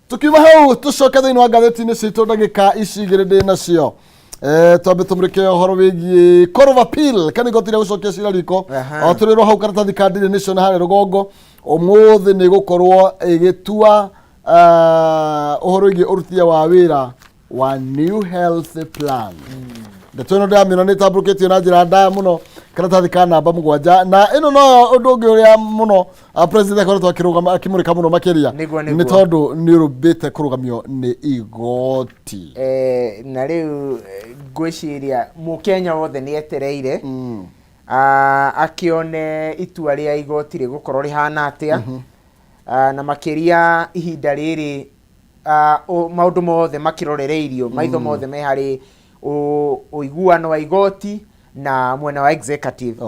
Tukiuma hau tucoke thĩinĩ wa ngathĩti-inĩ citũ ndagĩka ici igĩrĩ ndĩ nacio. Twambe tũmũrĩke ũhoro wĩgiĩ Court of Appeal kana igoti rĩa gũcokia cira riko. O tũrĩrwo hau karatathi ka Daily Nation harĩa rũgongo ũmũthĩ nĩ gũkorwo ĩgĩtua ũhoro wĩgiĩ ũrutithia wa wĩra wa New Health Plan. Ndeto ĩno ndĩramĩona nĩ ĩtambũrũkĩtio na njĩra ndaya mũno karatathi ka namba 7, na ĩno noyo ũndũ ũngĩ ũrĩa mũno president akoretwo akĩrũgama akĩmũrĩka mũno makĩria. Nĩ tondũ nĩ ũrũmbĩte kũrũgamio nĩ igoti. Na rĩu ngwĩciria mũkenya wothe nĩ etereire akĩone itua rĩa igoti rĩgũkorwo rĩhana atĩa. Na makĩria ihinda rĩrĩ maũndũ mothe makĩrorereirio, maitho mothe me harĩ ũiguano wa igoti na mwena wa executive.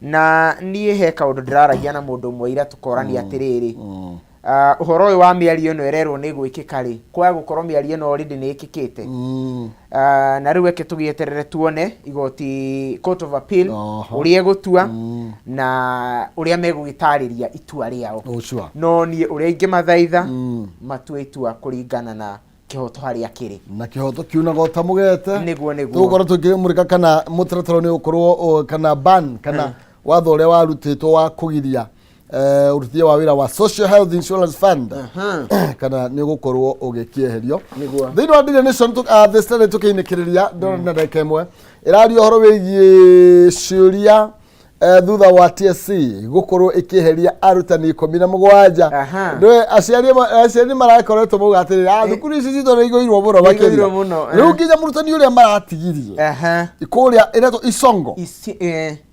Na niĩ he kaũndũ ndĩraragia na mũndũ ũmwe ira, tũkorania atĩrĩrĩ, ũhoro ũyũ wa mĩario ĩno ĩrerwo nĩ gwĩkĩka rĩ, kwaya gũkorwo mĩario ĩno already nĩ ĩkĩkĩte. Na rĩu reke tũgĩeterere tuone igoti, Court of Appeal, ũrĩa ĩgũtua na ũrĩa megũgĩtarĩria itua rĩao. Oh, sure. No niĩ ũrĩa ingĩmathaitha, matue itua kũringana na kĩhoto harĩa kĩrĩ. Na kĩhoto kiunaga o ta mũgete. Nĩguo. Tũgũkorwo tũkĩmũrĩka kana mũtaratara nĩ ũgũkorwo kana ban kana watho ũrĩa warutĩtwo wa kũgiria ũrutithia wa wĩra wa Social Health Insurance Fund kana nĩ ũgũkorwo ũgĩkĩeherio. Thĩinĩ wa Daily Nation The Standard tũkĩinĩkĩrĩria, ndĩrona na ndagĩka ĩmwe ĩraria ũhoro wĩgiĩ ciũria thutha wa TSC gũkorwo ĩkĩeheria arutani 17. Ndũĩ aciari marakoretwo mauga atĩrĩrĩ, thukuru ici citũ nĩ igũirwo mũno Nĩ makĩria. igũirwo mũno. Rĩu nginya mũrutani ũrĩa maratigirie kũrĩa ĩretwo Isongo.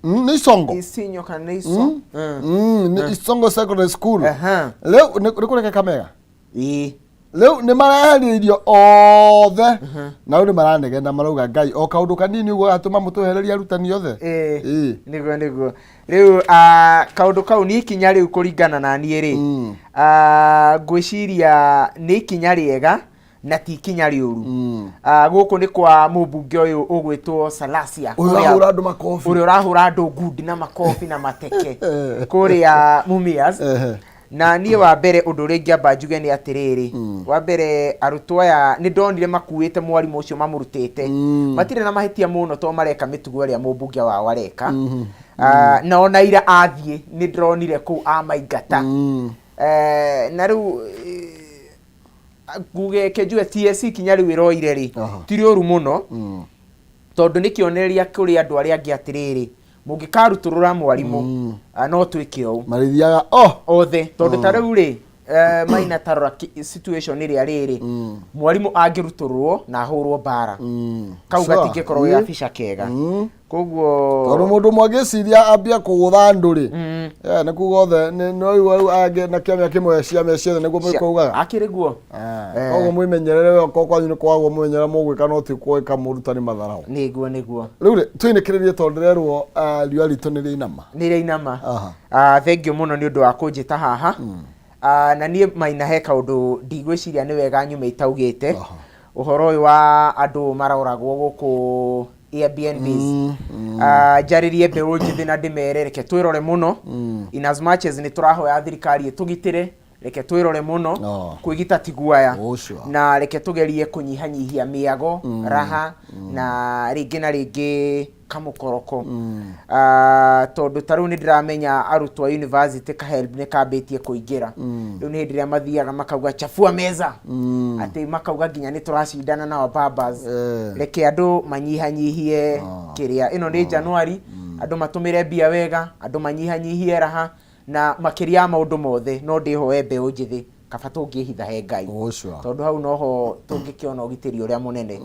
Nĩ Isongo. Isinyo kana iso. Nĩ Isongo Secondary School. Rĩu nĩ kũrĩa Kakamega. Rĩu nĩ marehereirio othe na rĩu nĩ maranegena, marauga Ngai o kaũndũ kanini ũguo gatũma mũtwehererie arutani othe. Nĩguo rĩu kaũndũ kau nĩ ikinya rĩu kũringana na niĩ rĩ, ngwĩciria nĩ ikinya rĩega na ti ikinya rĩũru. Gũkũ nĩ kwa mũmbunge ũyũ ũgwĩtwo Salasia. Ũyũ ũrahũra andũ makobi. Ũrĩa ũrahũra andũ ngundi na makobi na mateke kũrĩa Mumias. Na niĩ wa mbere ũndũ ũrĩa ingĩamba njuge nĩ atĩrĩrĩ, wa mbere arutwo aya nĩ ndonire makuĩte mwarimũ ũcio mamũrutĩte, matirĩ na mahĩtia mũno to mareka mĩtugo ĩrĩa mũmbunge wao areka. Na ona ira athiĩ nĩ ndĩronire kũu amaingata. Na rĩu nguge ke njuge TSC ikinya rĩu ĩroire rĩ, ti rĩũru mũno, tondũ nĩ kĩonereria kũrĩ andũ arĩa angĩ atĩrĩrĩ, mũngĩkarutũrũra mwarimũ, no twĩke ũũ. Marĩthiaga oh Othe, tondũ ta rĩu rĩ, Maina, tarora situation ĩrĩa rĩrĩ, mwarimũ angĩrutũrũrwo na ahũrwo mbara, kau gatingĩkorwo gĩ gabica kega. Koguo Tondũ mũndũ ũmwe angĩciria ambia kũgũtha andũ rĩ, nĩ kuga othe no rĩu angĩ na kĩamĩa kĩmwe ciamĩa ciothe nĩguo mũkaugaga. Akĩrĩ guo. Koguo mwĩmenyerere we, okorwo kwanyu nĩ kwagwo mũmenyerere mũgwĩka, no ti gwĩka mũrutani matharaũ. Nĩguo. Rĩu rĩ, twĩnĩkĩrĩrie tondũ ndĩrerwo riũa ritũ nĩ rĩinama. Nĩ rĩinama. Thengiũ mũno nĩ ũndũ wa kũnjĩta haha. Na niĩ Maina he kaũndũ ndigwĩciria nĩ wega nyume itaugĩte, ũhoro ũyũ wa andũ maroragwo gũkũ Airbnbs. Njarĩrie mbeũ njĩthĩ na ndĩmere reke twĩrore mũno. In as much as nĩ tũrahoya thirikari ĩtũgitĩre, reke twĩrore mũno. Kwĩgita ti guaya. Oh, sure. Na reke tũgerie kũnyihanyihia mĩago, raha na rĩngĩ na rĩngĩ kamũkoroko. Tondũ ta rĩu nĩ ndĩramenya arutwo a university kahelb nĩ kambĩtie kũingĩra. Rĩu nĩ hĩndĩ ĩrĩa mathiaga makauga chafua meza, atĩ makauga nginya nĩ tũracindana na wababas. Reke andũ manyihanyihie kĩrĩa ĩno nĩ Januari, andũ matũmĩre mbia wega, andũ manyihanyihie raha, na makĩria ya maũndũ mothe no ndĩhoe mbeũ njĩthĩ kaba tũngĩhitha he Ngai. Oh, sure. Tondũ hau noho tũngĩkĩona ũgitĩri ũrĩa mũnene.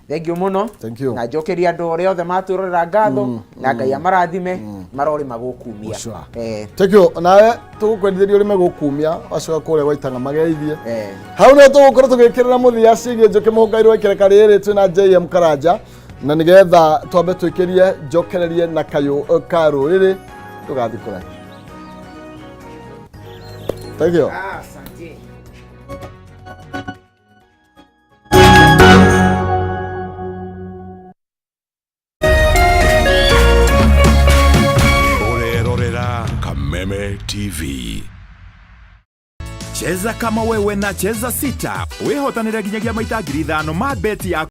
Thengiũ mũno. Thank you. Na njokeria andũ arĩa othe matwĩrorera ngatho, na Ngai amarathime marorĩma gũkumia. Oh, sure. Thank you. Nawe tũgũkwendithĩria ũrĩme gũkumia, wacoka kũrĩa gwaitanga mageithie. Hau nĩho tũgũkorwo tũgĩkĩrĩra mũthia ciĩgiĩ njũkĩ mũhũngairwo ĩkereka rĩrĩ twĩna JM Karanja, na nĩgetha twambe twĩkĩrie njokererie na kayũ ka rũrĩrĩ, ndũgathiĩ kũraihu. Thank you. Asante. Ũrerorera Kameme TV. Cheza. Cheza kama wewe na cheza sita. Wĩhotanĩre nginyagia maita 5,000 ma beti yaku.